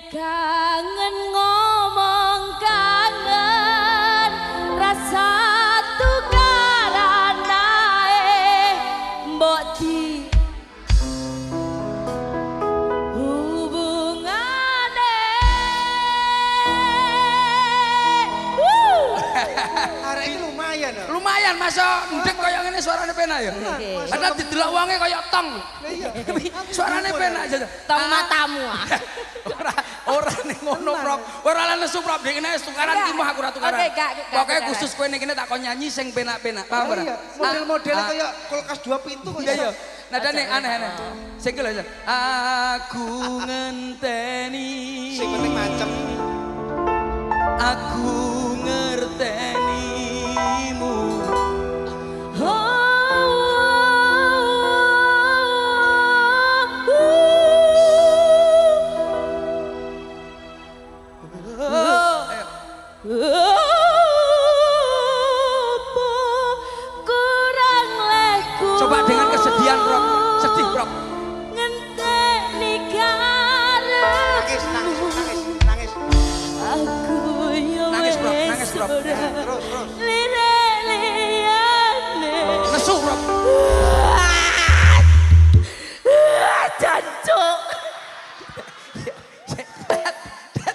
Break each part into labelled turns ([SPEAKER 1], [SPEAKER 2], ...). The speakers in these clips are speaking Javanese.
[SPEAKER 1] Kangen ngomong kangen rasa tukaran ae mbok di hubungane.
[SPEAKER 2] Arek iki lumayan ya.
[SPEAKER 3] Lumayan masuk ndek koyo ngene suarane penak ya. Padahal didelok wonge koyo tong.
[SPEAKER 2] Iya.
[SPEAKER 3] Suarane penak aja.
[SPEAKER 1] Tong matamu ah.
[SPEAKER 3] Ora ora ning ngono, Prop. Ora lan nesu, Prop. Dek kene tukaran ki mah aku ora tukaran.
[SPEAKER 1] Oke, gak,
[SPEAKER 3] Pokoke
[SPEAKER 1] tukaran.
[SPEAKER 3] Khusus kowe ning kene tak kon nyanyi sing penak-penak. Paham ora?
[SPEAKER 2] Iya, model-modelnya
[SPEAKER 3] Ah,
[SPEAKER 2] kayak kulkas dua pintu kok.
[SPEAKER 3] Iya iya. Nadane aneh-aneh. Sing ki lho. Aku ngenteni.
[SPEAKER 2] Sing penting macem.
[SPEAKER 3] Aku ngertenimu. Ayo.
[SPEAKER 1] Apa kurang leku?
[SPEAKER 3] Coba dengan kesedihan, Prop. Sedih, Prop.
[SPEAKER 1] Ngenteni karepmu.
[SPEAKER 2] Nangis, nangis, nangis, nangis.
[SPEAKER 1] Aku yo
[SPEAKER 3] Nangis, Prop. Nangis, Prop.
[SPEAKER 1] wis ora
[SPEAKER 2] Terus, terus.
[SPEAKER 1] lirik liyane.
[SPEAKER 3] Nesu, Prop.
[SPEAKER 1] Jancuk.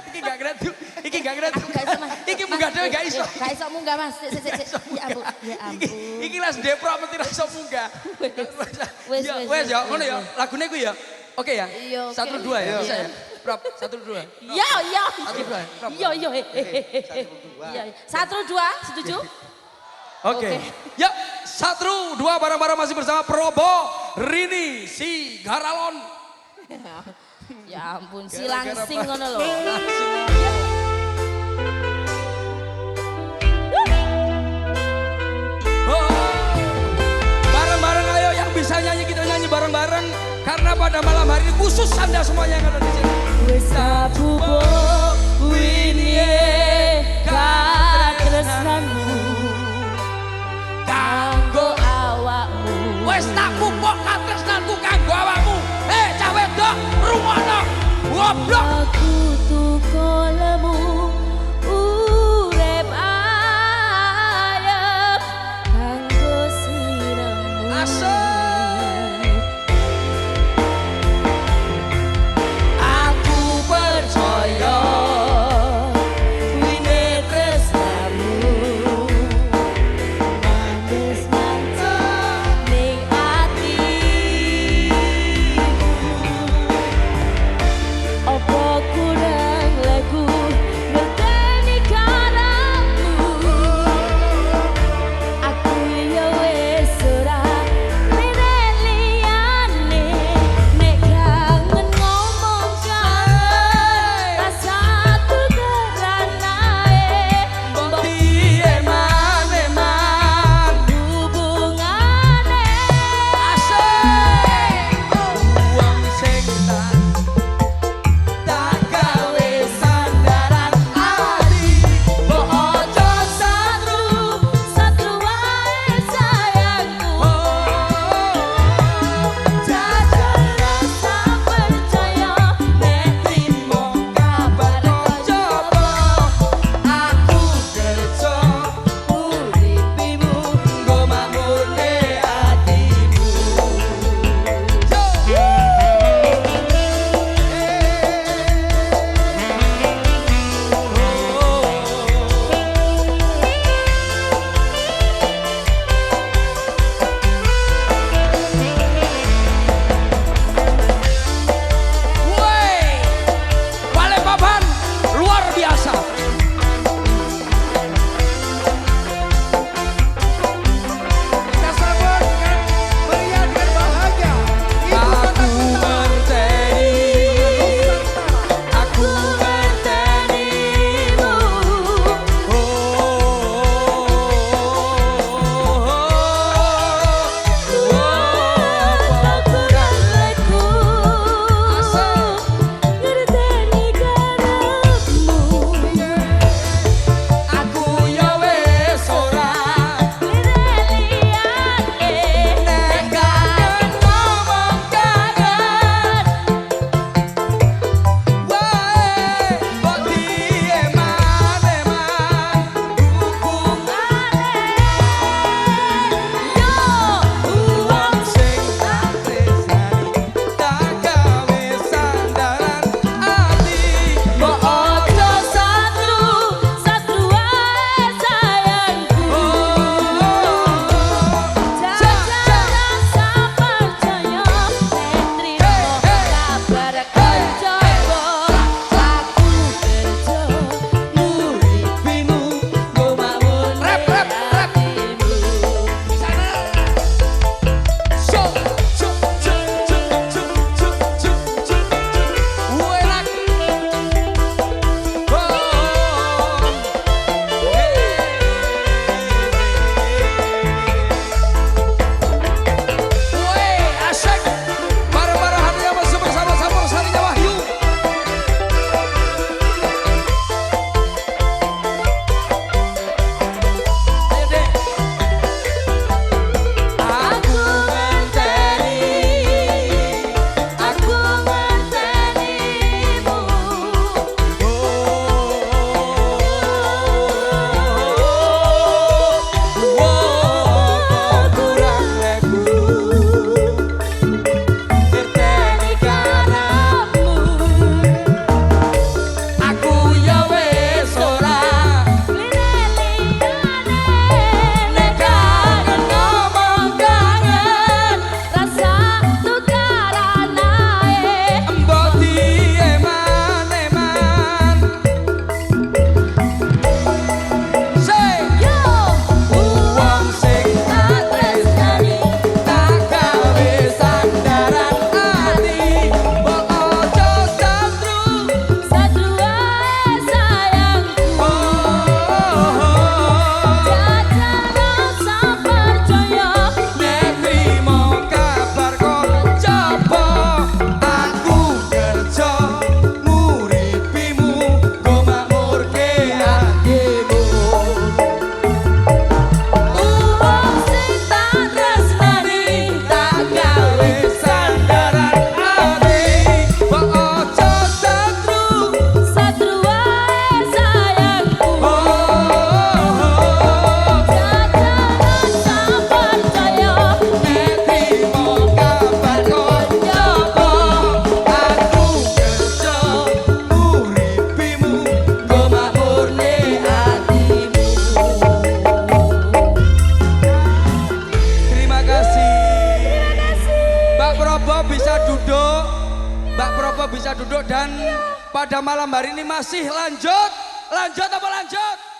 [SPEAKER 3] Iki gak kreatif. Iki gak kreatif.
[SPEAKER 1] Aku gak iso, Mas.
[SPEAKER 3] Iki munggah dhewe gak iso.
[SPEAKER 1] Gak iso munggah, Mas. Sik, sik, sik. Ya ampun, ya
[SPEAKER 3] Iki
[SPEAKER 1] ampun.
[SPEAKER 3] iki las deprok mesti ra iso munggah.
[SPEAKER 1] Wis,
[SPEAKER 3] Ya,
[SPEAKER 1] wis,
[SPEAKER 3] wes ya,
[SPEAKER 1] wis,
[SPEAKER 3] ngono ya.
[SPEAKER 1] wis.
[SPEAKER 3] Lagune kuwi ya. Oke ya?
[SPEAKER 1] Iya, oke.
[SPEAKER 3] Satu dua ya,
[SPEAKER 2] Iya.
[SPEAKER 3] bisa ya. Prop, satu dua.
[SPEAKER 1] Iya, iya.
[SPEAKER 3] Satu dua. Prop.
[SPEAKER 1] Iya, iya. Iya, iya. Satu dua, setuju?
[SPEAKER 3] Oke.
[SPEAKER 1] Oke.
[SPEAKER 3] Ya, satu dua bareng-bareng masih bersama Probo Rini si Garalon.
[SPEAKER 1] Ya ampun, si
[SPEAKER 3] Gara-gara
[SPEAKER 1] langsing
[SPEAKER 3] apa?
[SPEAKER 1] ngono lho.
[SPEAKER 3] Langsing. Oh. Bareng-bareng ayo yang bisa nyanyi kita nyanyi bareng-bareng karena pada malam hari ini khusus Anda semuanya yang ada di sini.
[SPEAKER 1] Wis tak winnie katresnanmu
[SPEAKER 3] Kanggo
[SPEAKER 1] awakmu.
[SPEAKER 3] Wis tak pupuk katresnanku kanggo awakmu. Eh, cah wedok, rungono. Goblok.
[SPEAKER 1] Aku tuku lemu urip ayem kanggo siremu.
[SPEAKER 3] Asik. Aku percaya
[SPEAKER 1] Wine tresnamu wis mancep ning atiku. Apa kurang
[SPEAKER 3] pada malam hari ini masih lanjut. Lanjut apa lanjut?